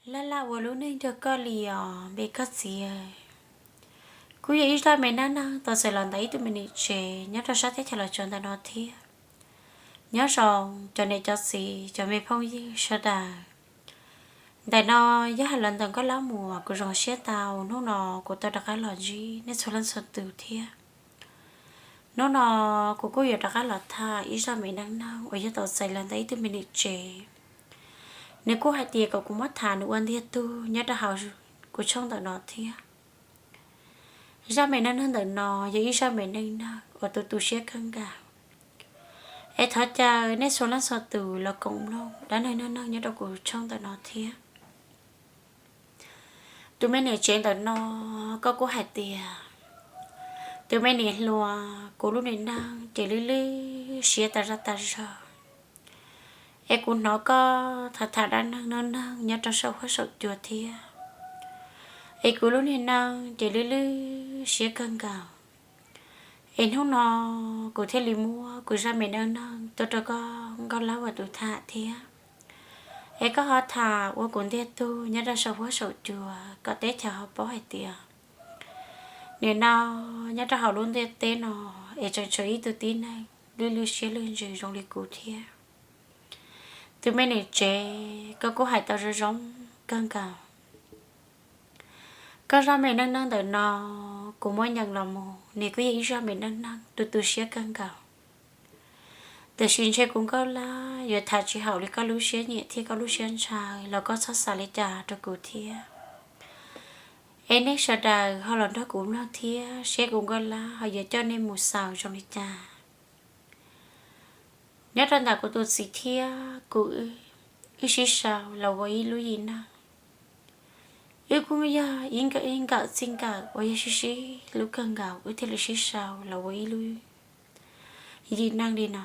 Laj laj ua lub neej nrog koj li os me koj txiv. Kuj yog ib zaj me neej neeg tau txais los ntawm ib tug me niam tsev nyob rau sab teb chaws Los Tsuas ntawm no thiab. Nyob zoo cov niam cov txiv cov me phooj ywg sawv daws. Ntawm no yog hais los ntawm Nkauj Lab Muas, kuv zoo siab tau hnub no kuv tau rov qab los ntsib nej txhua leej txhua tus thiab. Hnub no kuv kuj yuav rov qab los tham ib zaj me neej neeg uas yog tau txais los ntawm ib tug me niam tsev. Nws kuj hais tias kom kuv muab tham nws ua ntiag tug nyob rau hauv kuv tshooj ntawm no thiab. Zaj me neej neeg ntawm no yog ib zaj me neej neeg uas tu tu siab kawg nkaus. Es thov caw nej txhua leej txhua tus los koom mloog dab neeg neej neeg nyob rau kuv tshooj ntawm no thiab. Tus me niam tsev ntawm no, koj kuj hais tias tus me niam hluas, kuv lub niam neej ces lwj lwj siab tas zaj tas zog. Es kuv hnov koj tham tham dab neeg neej neeg nyob rau saum huab saum cua thiab. Es kuv lub niag neej ces lwj lwj siab kawg nkaus. Es hnub no kuv thiaj li muab kuv zaj me neej neeg tuaj rau koj Nkauj Lab Muas tus tham thiab. Es koj ho tham ua kuv ntiag tug nyob rau saum huab saum cua kom teb chaws ho paub hais tias nim no nyob rau hauv lub ntiaj teb no es tseem tshuav ib tug tib neeg lwj lwj siab lwj ntsws zoo li kuv thiab. Tus me niam tsev, koj kuj hais tau zoo zoo kawg nkaus. Koj zaj me neej neeg ntawm no, kuv muab nyeem los mus nws kuj yog ib zaj me neej neeg tu tu siab kawg nkaus. Tiam sis ntshe kuv Nkauj Lab yuav tham tsis haum li koj lub siab nyiam thiab koj lub siab ntshaw los koj txhob xav li cas rau kuv thiab. Es nej sawv daws ho los nrog kuv mloog thiab seb kuv Nkauj Lab ho yuav coj nej mus xaus zoo li cas. Nyob rau ntawm kuv tus txiv thiab kuv wb, wb sib sau los ua ib lub yim neeg. Wb kuj yog ib nkawm txij nkawm uas yog sib sib hlub kawg nkaus wb thiaj li sib sau los ua ib lub yim neeg li no.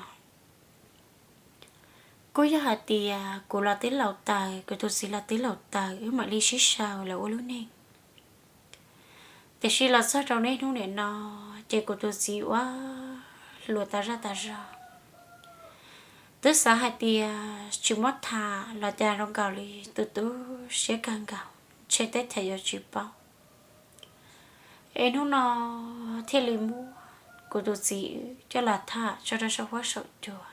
Kuj yog hais tias kuv los twb laus taws, kuv tus txiv los twb laus taws wb mam li sib sau los ua lub neej. Tiam sis los txog rau niaj hnub nim no ces kuv tus txiv ua hluas tas zaj tas zog. Twb xav hais tias tsis muab tham los cas zoo nkaus li tu tu siab kawg nkaus, ntshe teb chaws yuav tsis paub. Es hnub no thiaj li muab kuv tus txiv wb coj los tham tso rau saum huab saum cua.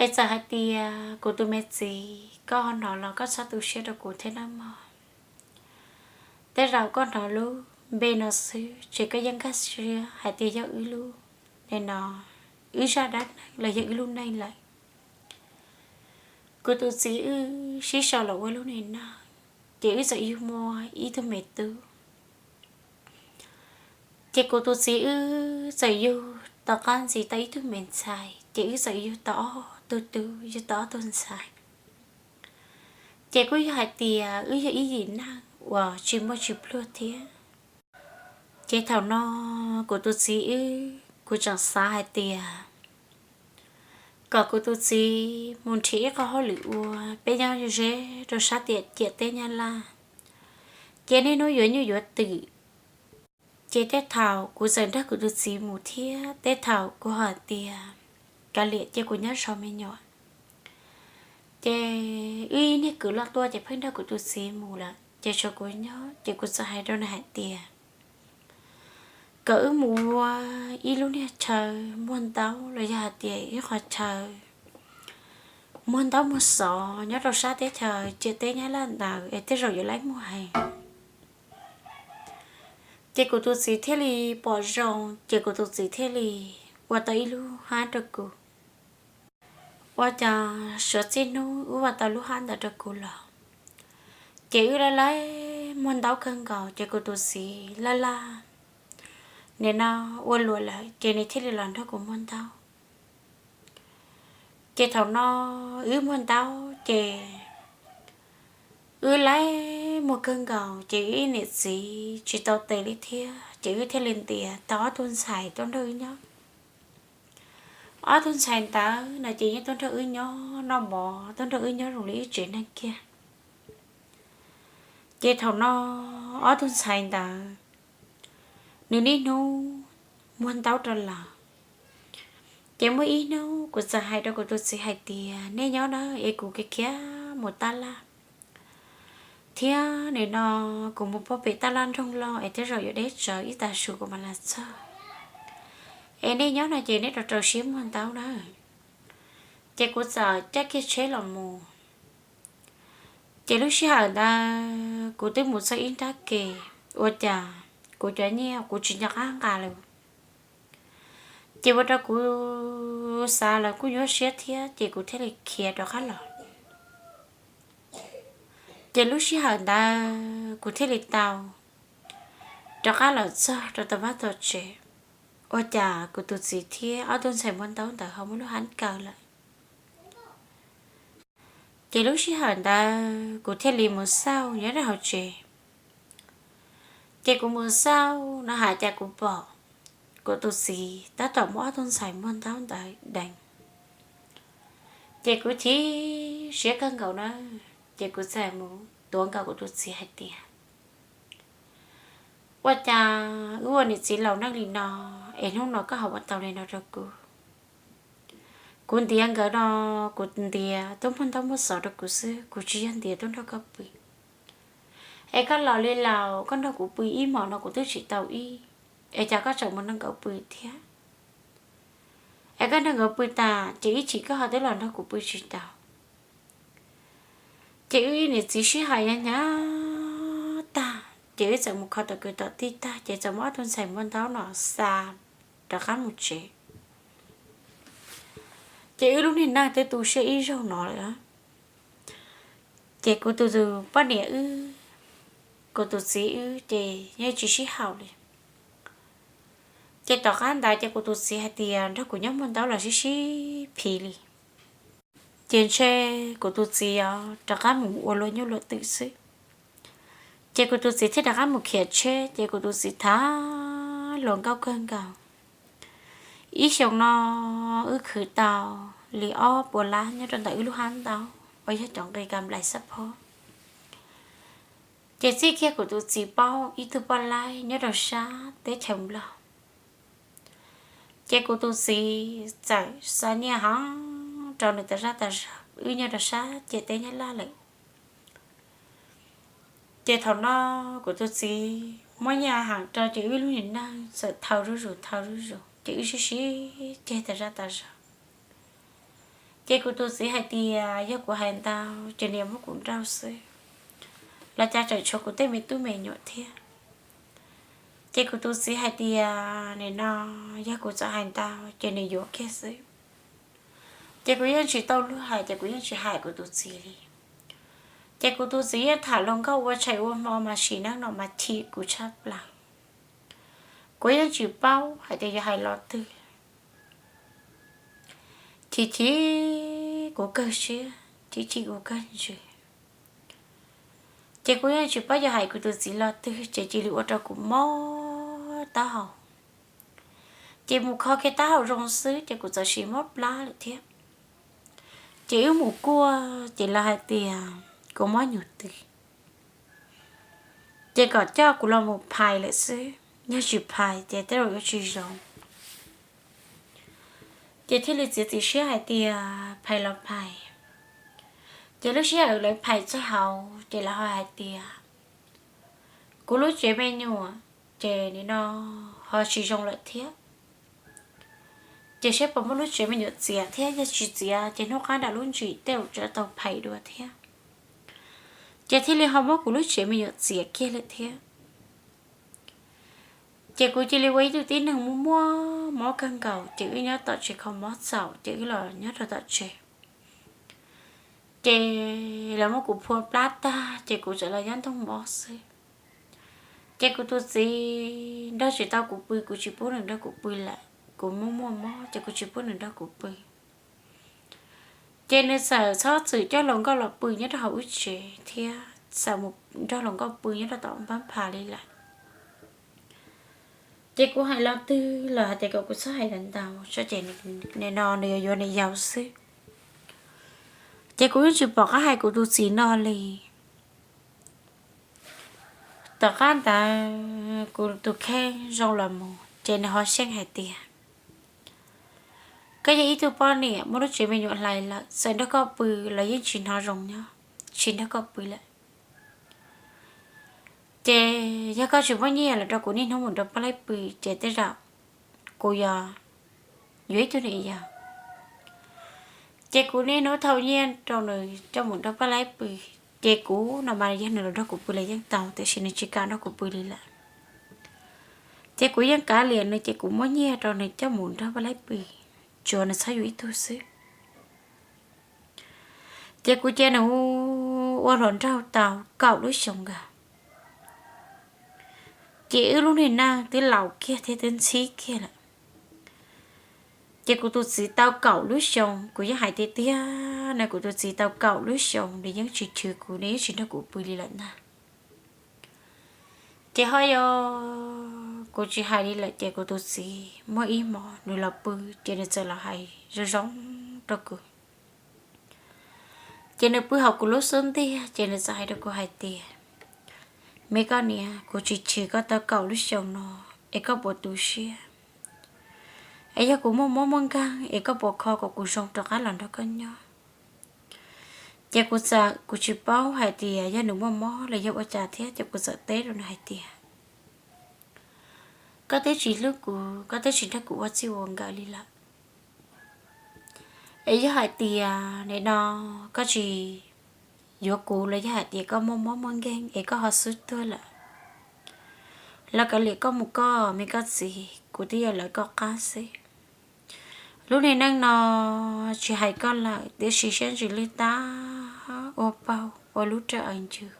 Es txawm hais tias kuv tus me txiv koj ho hnov los koj txhob tu siab rau kuv thiab nawb mog. Tej zaum koj hnov lub npe no xwb ces koj yeej nkag siab hais tias yog wb lub, nim no, wb zaj dab neeg los yog wb lub neej lawm. Kuv tus txiv wb sib sau los ua lub nim no, ces wb txawm yug muaj ib tug me tub. Ces kuv tus txiv wb txawm yug tom qab ntxiv tau ib tug me ntxhais, ces wb txawm yug tau ob tug tub, yug tau ob tug ntxhais. Ces kuj yog hais tias wb yog ib yim neeg uas tsis muaj tsis pluag thiab. Ces thaum no kuv tus txiv wb, kuv tseem xav hais tias kom kuv tus txiv mus nrhiav ib qho hauj lwm ua, peb nyob ze rau sab tiam ciam teb Nyab Laj, ces niaj hnub yuav nyuj yuav twm. Ces tej thaum kuv txawm nrog kuv tus txiv mus thiab tej thaum kuv hais tias kav liam cia kuv nyob zov me nyuam. Ces wb ib niag kwv loj tuaj ces pheej nrog kuv tus txiv mus lawm ces tshuav kuv nyob, ces kuv txawm hais rau nws hais tias kom wb mus ua ib lub niag chaw muag ntaub los yog hais tias ib qho chaw muag ntaub muag xov nyob rau sab teb chaws ciam teb Nyab Laj ntawd es tej zaum yuav laib muag heev. Ces kuv tus txiv thiaj li pom zoo, ces kuv tus txiv thiaj li ua tau ib lub hab rau kuv. Ua cas suav txij hnub wb ua tau lub hab ntawd rau kuv los, ces wb laib laib muag ntaub kawg nkaus, ces kuv tus txiv laj laj, nim no ua luam lawm ces nws thiaj li los nrog kuv muag ntaub. Ces thaum no wb muag ntaub ces wb laib muag kawg nkaus, ces wb ib niam txiv tsis tau tes li thiab, ces wb thiaj li ntiav tau ob tug ntxhais tuaj nrog wb nyob. Ob tug ntxhais ntawd no ces yeej tuaj nrog wb nyob noj mov, tuaj nrog wb nyob zoo li ib tsev neeg kiag. Ces thaum no ob tug ntxhais ntawd nws niaj hnub muag ntaub rau lawm. Ces muaj ib hnub kuv txawm hais rau kuv tus txiv hais tias, nej nyob nawb es kuv khiav khiav mus tab laj. thiab nim no kuv mus puag pem tab laj nroog loj es tej zaum yuav deb tsawv ib tag su kuv mam li txog. Es nej nyob no ces nej rau rau siab muag ntaub na. Ces kuv txawm caij kiag tsheb los mus. Ces lub sij hawm ntawd kuv twb mus txog ib nrab ke, ua cas kuv cov nyiaj kuv tsis nco qab nqa lawm. Ces ua rau kuv xav los kuj nyuaj siab thiab ces kuv thiaj li khiav rov qab los. Ces lub sij hawm ntawd kuv thiaj li tau rov qab los txog rau tom vaj tom tsev, ua cas kuv tus txiv thiab ob tug ntxhais muaj ntaub ntawd ho muab lub hab kaw lawm. Ces lub sij hawm ntawd kuv thiaj li mus xauj nyob rau hauv tsev. Ces kuv mus xauj no hais cas kuv pom kuv tus txiv tab tom muab ob tug ntxhais muaj ntaub ntawd deev. Ces kuv chim siab kawg nkaus na, ces kuv txawm mus tuav nkaus kuv tus txiv hais tias, ua cas wb ua niam txiv laus neej li no, es hnub no koj ho ua tau li no rau kuv? Kuv ntiav nkawd no, kuv ntiav tuaj muag ntaub muag xov rau kuv xwb, kuv tsis yog ntiav tuaj nrog koj pw. Es koj laus li laus, koj nrog kuv pw ib hmos no kuv twb tsis tau ib, es cas koj tseem mus nrog nkawd pw thiab? Es koj nrog nkawd pw tas ces ib chim koj ho twb los nrog kuv pw tsis tau. Ces wb niam txiv sib hais hnyav hnyav tag, ces wb txawm mus kho tom kwv tom tij tag, ces txawm muab ob tug ntxhais muaj ntaub no xa rov qab mus tsev. Ces wb lub niag neej twb tu siab ib zaug no lawm. Ces kuv tus poj niam wb, kuv tus txiv wb ces yeej tsis sib haum li. Ces tom qab ntawd ces kuv tus txiv hais tias nrog kuv nyob muaj ntaub los sib sib phiv li, ces ntshe kuv tus txiv os rov qab mus ua luag nyuj luag twm xwb. Ces kuv tus txiv thiaj rov qab mus khiav tsheb, ces kuv tus txiv tham hluas nkauj kawg nkaus. Ib xyoos no wb khwv tau li ob puas lab nyob rau ntawm wb lub hab ntaub uas yog cov nqi ka nplais xab phob. Ces txij kiag kuv tus txiv paub ib tug poj laib nyob rau sab teb chaws Nplog. Ces kuv tus txiv txawm xa nyiaj hov rau nws tas zaj tas zog, wb nyob rau sab ciam teb Nyab Laj lawm. Ces thaum no kuv tus txiv muab nyiaj heev rau ces wb lub niag neej txawm thau zuj zus thau zuj zus, ces wb sib sib ceg tas zaj tas zog. Ces kuv tus txiv hais tias yog kuv hais ntau ces nws yuav muab kuv nrauj xwb, los cas tseem tshuav kuv tej me tub me nyuam thiab. Ces kuv tus txiv hais tias nim no yog kuv txawm hais ntau ces nws yuav kiag xwb. Ces kuv yeej tsis tau luag hais, ces kuv yeej tsis hais kuv tus txiv li. Ces kuv tus txiv yeej tham hluas nkauj ua tshais ua hmo mas sim neej no mas chim kuv tshaj plaws. Kuv yeej tsis paub hais tias yog hais los twg, chim chim kuv kawg siab, chim chim kuv kawg ntsws. Ces kuv yeej tsis paub yog hais kuv tus txiv los twg ces cia li ua rau kuv mob taub hau. Ces mus kho kiag taub hau zoo xwb ces kuv txawm sis mob plab lawm thiab. Ces wb mus kuaj ces lawv hais tias kuv mob nyuag twm, ces kom coj kuv los mus phais lawm xwb, yog tsis phais ces tej zaum yuav tsis zoo. Ces thiaj li txiav txim siab hais tias phais los phais. Ces lub sij hawm lawv phais txog hauv ces lawv ho hais tias kuv lub tsev me nyuam ces nim no ho tsis zoo lawm thiab. Ces seb puas muab lub tsev me nyuam txiav thiab, yog tsis txiav ces hnub qab nram lub ntsis tej zaum tseem tau phais dua thiab. Ces thiaj li ho muab kuv lub tsev me nyuam txiav kiag lawm thiab. Ces kuv cia li ua ib tug tib neeg muaj muaj mob kawg nkaus, ces wb nyob tom tsev kho mob txaus, ces wb los nyob rau tom tsev. Ces lawv muab kuv phua plab tag ces kuv txawm los nyob ntoog mob xwb. Ces kuv tus txiv nrog tsis tau kuv pw, kuv tsis pub nws nrog kuv pw lawm, kuv muaj muaj mob ces kuv tsis pub nws nrog kuv pw. Ces nws txawm txhob txwm coj hluas nkauj los pw nyob rau hauv wb tsev thiab txawm mus nrog hluas nkauj pw nyob rau tom npab pha li lawm. Ces kuv hais los twg los hais tias kom kuv txhob hais ntau ntau tso ces nim no nws yuav yuav nws yau xwb. Ces kuv yeej tsis pom qab hais kuv tus txiv no li. Tom qab ntawd kuv tus kheej zoo los mus ces nws ho xyeej hais tias koj yog ib tug poj niam muaj lub tsev me nyuam hlais lawm, txawm nrog koj pw los yeej tsis hnov zoo nyob, tsis nrog koj pw lawm. Ces yog koj tsis muab nyiaj los rau kuv niaj hnub mus nrog pab laib pw, ces tej zaum kuv yuav yuav ib tug niam yau. Ces kuv niaj hnub thau nyiaj rau nws coj mus nrog pab laib pw, ces kuv no mas yog nws los nrog kuv pw los yeej tau, tiam sis nws tsis kam nrog kuv pw li lawm. Ces kuv yeej kav liam nws, ces kuv muab nyiaj rau nws coj mus nrog pab laib pw, tsuav nws txhob yuav ib tug xwb. Ces kuv cia nws ua hluas nraug tau kaum lub xyoo nkaus. Ces wb lub niag neej twb laus kiag thiab twb ntxhib kiag lawm. Ces kuv tus txiv tau kaum lub xyoo, kuv yeej hais tiag tiag na, kuv tus txiv tau kaum lub xyoo nws yeej tsis chwv kuv, nws yeej tsis nrog kuv pw li lawm ntag. Ces ho yog kuv tsis hais li lawm ces kuv tus txiv muaj ib hmo nws los pw, ces nws txawm los hais zoo zoo rau kuv. Ces nws pw hauv kuv lub xub ntiag, ces nws txawm hais rau kuv hais tias, me koj niam, kuv tsis chwv koj tau kaum lub xyoo no, es koj puas tu siab? Es yog kuv muaj mob muaj nkeeg es koj puas kho kom kuv zoo rov qab los nrog koj nyob? Ces kuv txawm, kuv tsis paub hais tias yog nws muaj mob los yog ua cas thiab, ces kuv txawm teb rau nws hais tias, koj twb tsis hlub kuv, koj twb tsis nrog kuv ua txij ua nkawm li lawm. Es yog hais tias nim no koj tsis yuav kuv los yog hais tias koj muaj mob muaj nkeeg es koj ho xub tuag lawm, los kav liam koj mus koj me koj txiv, kuv twb yuav lawv koj qab xwb. Lub niag neej no tsis hais koj lawm, tiam sis siab ntsws lwj tag ua paug ua lub rwj aws ncws.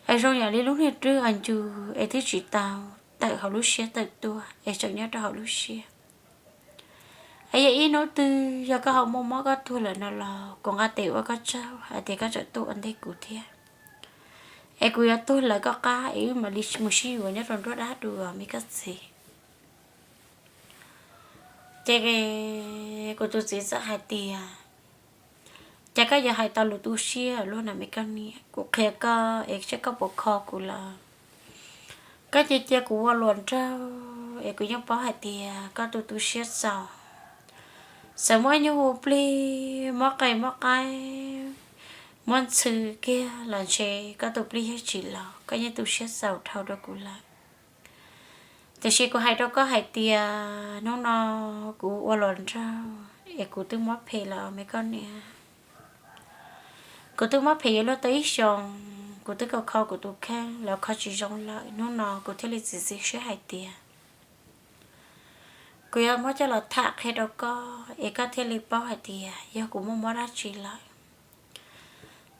Es zoo yam li lub niag rwj aws ncws es twb tsis tau tawm hauv lub siab tawm tuaj es tseem nyob rau hauv lub siab. Es yog ib hnub twg yog koj ho muaj mob koj tuag lawm no los kuv nqa tes ua koj tsaug hais tias koj tseem tuaj ua ntej kuv thiab. Es kuv yuav tuag lawv koj qab es wb mam li mus sib yuav nyob rau nruab dab dua me koj txiv. Ces kuv tus txiv txawm hais tias, cas koj yuav hais tau lus tu siab luaj na me koj niam, kuv qhia koj es seb koj puas kho kuv lawm. Koj cia cia kuv ua luag nraug es kuv yeej paub hais tias koj tu tu siab txaus. Txawm muab nyuj hu plig, muab qe muab qaib, muab ntxhw kiag los ntshe koj tus plig yeej tsis los, koj yeej tu siab txaus dhau rau kuv lawm. Tiam sis kuv hais rau koj hais tias hnub no kuv ua luag nraug es kuv twb muab phem lawm me koj niam. Kuv twb muab phem yuav luag tau ib xyoos, kuv twb kho kho kuv tus kheej los kho tsis zoo lawm, hnub no kuv thiaj li txiav txim siab hais tias kuv yuav muab coj los tham qhia rau koj es koj thiaj li paub hais tias yog kuv muaj mob dab tsi lawm.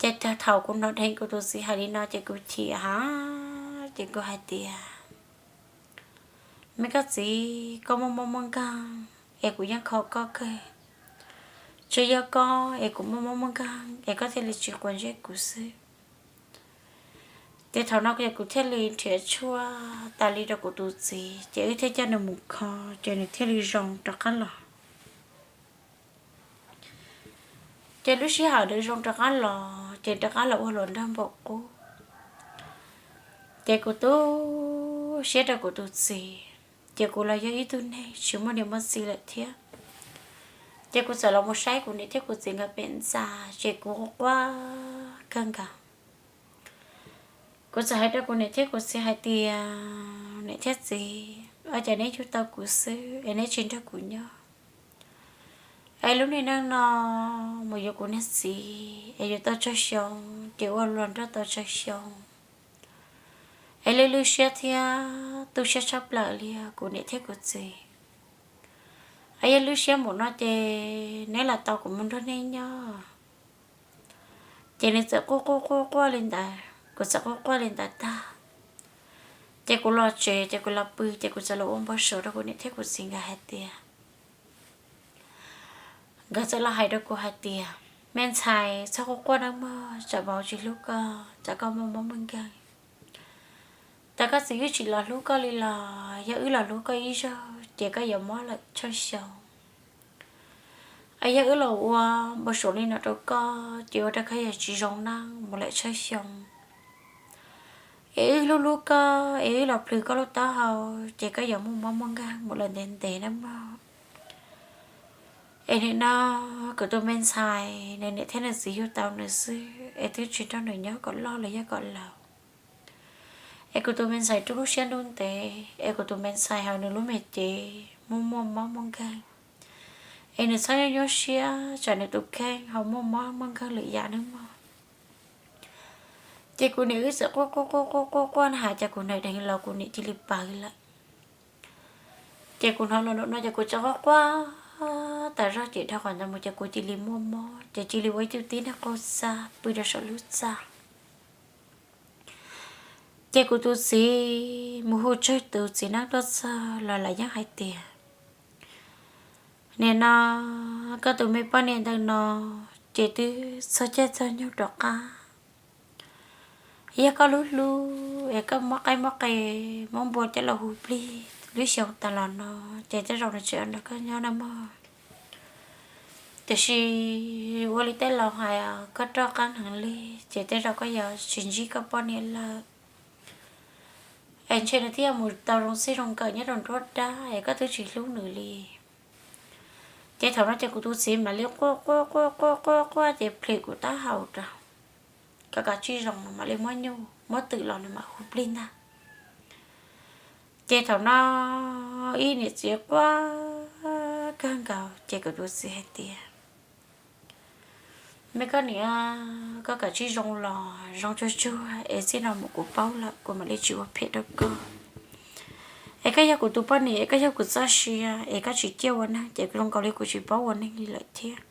Ces thaum kuv hnov dheev kuv tus txiv hais li no ces kuv chim heev, ces kuv hais tias, me koj txiv, koj muaj mob muaj nkeeg es kuv yeej kho koj kawg. Tsuas yog koj es kuv muaj mob muaj nkeeg es koj thiaj li tsis quav ntsej kuv xwb. Ces thaum no ces kuv thiaj li nrhiav tshuaj tas li rau kuv tus txiv ces wb thiaj coj nws mus kho, ces nws thiaj li zoo rov qab los. Ces lub sij hawm nws zoo rov qab los ces rov qab los ua hluas nraug npaum qub. Ces kuv tu siab rau kuv tus txiv, ces kuv los yog ib tug neeg tsis muaj niam muaj txiv lawm thiab. Ces kuv txawm los mus saib kuv niam thiab kuv txiv nkawd pem ntxa, ces kuv quaj quaj kawg nkaus. Kuv txawm hais rau kuv niam thiab kuv txiv hais tias, niam thiab txiv, ua cas neb yug tau kuv xwb es neb tsis nrog kuv nyob? Es lub niag neej no mus yuav kuv niag txiv es yuav tau tsawg xyoo, ces ua luag nraug tau tsawg xyoo. Es lwj lwj siab thiab tu siab tshaj plaws li kuv niam thiab kuv txiv. Es yog lwj siab npaum no ces neb lam tau kuv mus nrog neb nyob. Ces nws txawm quaj quaj quaj quaj li ntawd, kuv txawm quaj quaj li ntawd tag. Ces kuv los tsev, ces kuv los pw, ces kuv txawm los ua npau suav rau kuv niam thiab kuv txiv nkawd hais tias, nkawd txawm los hais rau kuv hais tias, me ntxhais, txhob quaj quaj nawb mog, tsam vauv tsis hlub koj, tsam koj muaj mob muaj nkeeg. Tsam koj txiv wb tsis los hlub koj li los yog wb los hlub koj ib zaug ces koj yuav mob lawm tsawg xyoo. Es yog wb los ua npau suav li no rau koj ces ua rau koj yuav tsis zoo neej mus lawm tsawg xyoo. Es wb hlub hlub koj es wb los plhws koj lub taub hau ces koj yuav muaj mob muaj nkeeg mus lawm ntev ntev nawb mog. Es nim no kuv tus me ntxhais nws niam thiab nws txiv yug tau nws xwb es twb tsis nrog nws nyob kom loj los yog kom laus. Es kuv tus me ntxhais rub lub siab ntuj ntev, es kuv tus me ntxhais ho nws lub me cev muaj muaj mob muaj nkeeg, es nws txhob nyuaj nyuaj siab tsam nws tus kheej ho muaj mob muaj nkeeg lwm yam nawb mog. Ces kuv niam wb txawm quaj quaj quaj quaj quaj quaj na has, ces kuv hnav deev los kuv niam cia li pawv lawm. Ces kuv hnov los no ces kuv tso quaj quaj tas zog ces dhau qhov ntawd mus ces kuv cia li muaj mob, ces cia li ua ib tug tib neeg qaug txaj pw rau saum lub txaj. Ces kuv tus txiv mus hu tsawg tus txiv neeb tuaj txog los lawv yeej hais tias, nim no koj tus me poj niam ntawm no ces twb txog caij txog nyoog rov qab. Yog koj lub hlub es koj muab qaib muab qe muab npua coj los hu plig lub xyoo tas los no, ces tej zaum nws tseem nrog koj nyob na mog. Tiam sis ua li tej laus hais, koj roj qeeb heev li, ces tej zaum koj yuav tsis ntsib koj poj niam lawm. Es ntshe nws thiaj mus tau zoo txij zoo nkawm nyob rau nruab dab es koj twb tsis hlub nws li. Ces thaum no ces kuv tus txiv mam li quaj quaj quaj quaj quaj quaj ces plhis kuv taub hau rau, kom kav tsij zoo no mam li muab nyuj muab twm los nws mam hu plig ntag. Ces thaum no ib niam txiv quaj kawg nkaus ces kuv tus txiv hais tias, me koj niam, koj kav tsij zoo los zoo tsuag tsuag es txij no mus kuv paub lawm kuv mam li tsis ua phem rau koj. Es koj yog kuv tus poj niam, koj yog kuv txoj sia, es koj tsis ciaj ua neeg ces zoo nkaus li kuv tsis paub ua neeg li lawm thiab.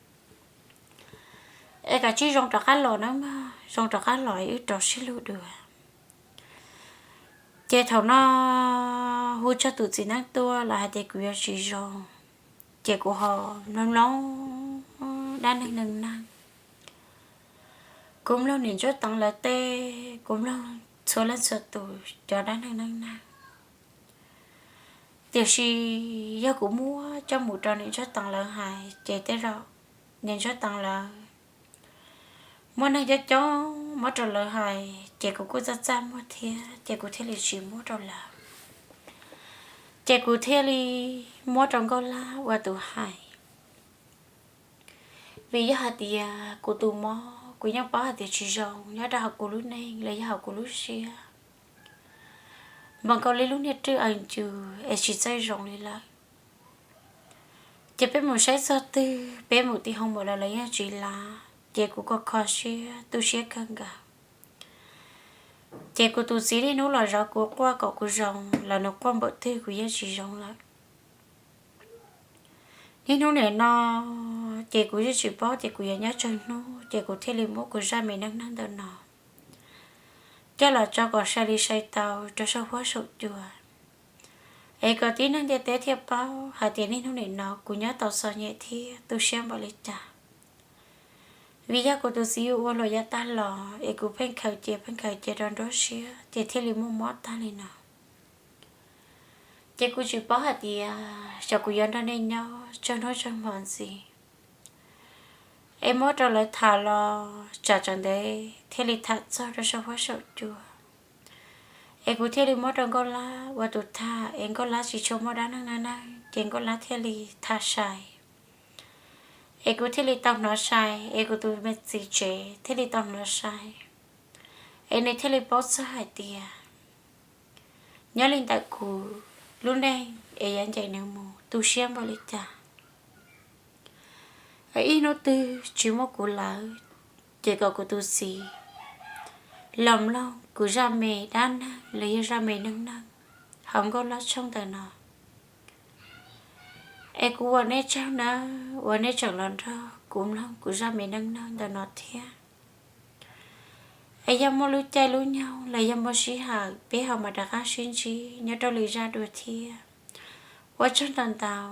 Es kav tsij zoo rov qab los na mog, zoo rov qab los es wb rov sib hlub dua. Ces thaum no hu tsawg tus txiv neeb tuaj los hais tias kuv yuav tsis zoo. Ces kuv ho mloog mloog dab neeg neej neeg, kuv mloog niam Ntsuab Teev lawv tej, kuv mloog txhua leej txhua tus cov dab neeg neej neeg. Tiam sis yog kuv muab coj mus rau niam Ntsuab Teev lawv hais ces tej zaum niam Ntsuab Teev lawv muaj neeg coob coob muab rau lawv hais ces kuv kuj txaj txaj muag thiab ces kuv thiaj li tsis muab rau lawv. Ces kuv thiaj li muab rau Nkauj Lab ua tus hais. Vim yog hais tias kuv tus mob kuv yeej paub hais tias tsis zoo nyob rau hauv kuv lub neej los yog hauv kuv lub siab. Npaum nkaus li lub niag rwj aws ncws es tsis txawj zoo li lawm. Ces peb mus saib txog twg peb mus tiv hoo npaum lawv lawv yeej tsis lav ces kuv kuj kho siab tu siab kawg nkaus. Ces kuv tus txiv niaj hnub los zov kuv quaj kom kuv zoo los nws quaj npaum twg kuv yeej tsis zoo lawm. Niaj hnub nim no ces kuv yeej tsis paub tias kuv yuav nyob tsawg hnub ces kuv thiaj li muab kuv zaj me neej neeg ntawm no coj los tso kom sai li sai tau rau saum huab saum cua, es kom tib neeg ntiaj teb thiaj paub hais tias niaj hnub nim no kuv nyob tau txom nyem thiab tu siab npaum li cas. Vim yog kuv tus txiv ua luam yav tag los es kuv pheej khaws cia pheej khaws cia rau nruab siab ces thiaj li muaj mob tag li no. Ces kuv tsis paub hais tias xyov kuv yuav nrog nej nyob tsawg hnub tsawg hmo ntxiv. Es muab rau lawv tham los tsam tseem ntev thiaj li tham txog rau saum huab saum cua. Es kuv thiaj li muab rau Nkauj Lab ua tus tham es Nkauj Lab tsis tshua muaj dab neeg neej neeg ces Nkauj Lab thiaj li tham sai. Es kuv thiaj li tau hnov sai es kuv tus me txiv tsev thiaj li tau hnov sai. Es nws thiaj li paub txog hais tias nyob li ntawm kuv lub neej es yuav ncaim nws mus tu siab npaum li cas. Ib hnub twg tsis muaj kuv lawm ces kom kuv tus txiv los mloog kuv zaj me dab neeg los yog zaj me neej neeg hauv Nkauj Lab tshooj ntawm no. Es kuv ua nej tsaug nawb uas nej tseem los nrog kuv mloog kuv zaj me neej neeg ntawm no thiab. Es yog muaj lub caij lub nyoog los yog muaj sij hawm peb ho mam rov qab sib ntsib nyob rau lwm zaj dua thiab. Ua tsaug ntau ntau.